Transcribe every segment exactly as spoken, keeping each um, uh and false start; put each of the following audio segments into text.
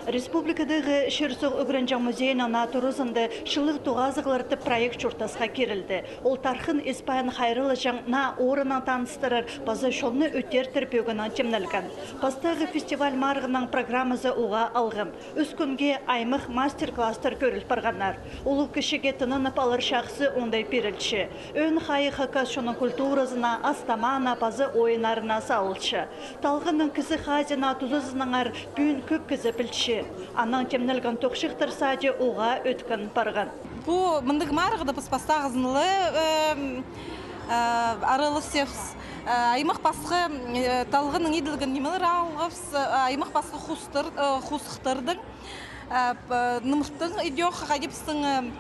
Республикадағы чир-суғ ӱгренҷең музейнің наа туразында «Чылығ тоғазығлар» тіп проект чуртасха кирілді. Ол тархын ис-пайын хайраллаҷаң наа орыннаң таныстырар паза чонны ӧтертір пӧгіннең тимнелген. Пастағы фестиваль марығның программазы уғаа алғым. Ӱс кӱнге аймах мастер-класстар кӧріл парғаннар. Улуғ кічіге тынанып алар чахсы оңдай пирілче. Ӧӧн хайығ хакас чонның культуразына, ас-тамағына паза ойыннарына салылча. Талғанның кізі хазина тузазынаңар пӱӱн кӧп кізі пілче. Анаң тимнелген тоғынҷахтар сади уғаа ӧткін парған. Пу мындағ марығда піс пастағызын ла, эм, э, араласчабыс. Э, аймах пасха, э, талғанның иділген нимелер алғабыс, э, аймах пасха хустар, э, хузахтарның, э, п-, нымырттың идӧк хайди пістің, э,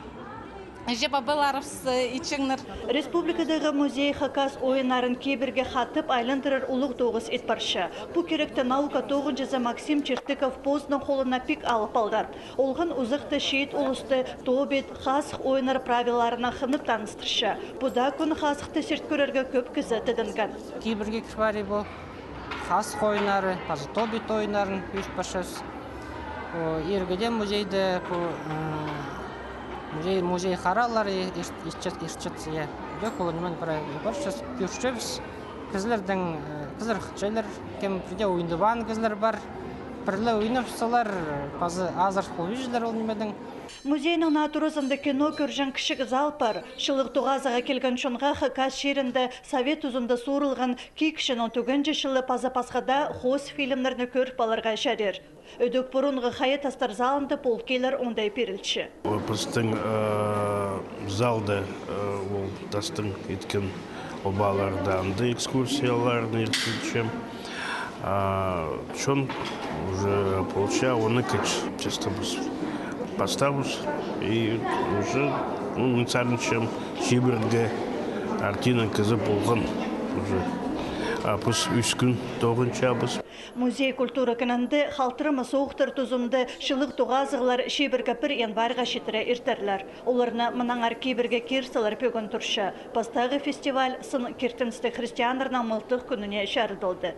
іҷе-пабаларыбыс, э, итчеңнер. Республикадағы музей хакас ойыннарын кибірге хатап айландырар улуғ тоғыс ит парча. Пу киректі наука тоғынҷызы Максим Чертыков позының холына пик алып алған. Олған узахта чиит улусты тобит, хазых ойыннар правилаларынаң хынып таныстырча. Пу даа кӱн хазыхты сирт кӧрерге кӧп кізі тідінген. Кибірге кір пари пу хазых ойыннары, паза тобит ойыннарын ӧрт парчабыс. О, иргіден музейде пу, м, музей, музей харалары ир-, иртчет-, иртчетсе, я. Дӧк ол ниме пір парчабыс, кӧрчебіс. Кізілернің, э, кізілер хынчалар, кем пірде ойнабаан кізілер пар. Пірле ойнап салар, паза азарт полбинчалар ол нимедең. Музейнің наа туразында кино кӧрҷең кічіг зал пар. «Чылығ тоғазығға» килген чонға хакас чирінде совет тузында суурылған «Киикчінің тӱгенҷі чылы» паза пасха даа хоос фильмнерні кӧріп аларға чарир. Ідӧк пурунғы хайа тастар залында полкилер оңдай пирілче. Пістің, э, залда, э, ол тастың иткен обаларда анда экскурсияларны иртірчем. А чон уже полча, он ікі часта піс пастаабыс. И уже, ну, мин сағынчам, чибіргі артинаң кізі полған уже. А піс ӱс кӱн тоғынчабыс. Музей культура кінінде халтырама соохтар тузында «Чылығ тоғазығлар» чибіргі пір январьға читіре иртерлер. Оларны мынаңар кибірге кир салар пӧгін турча. Пастағы фестиваль сын киртіністіг христианнарның мылтых кӱніне чарыдылды.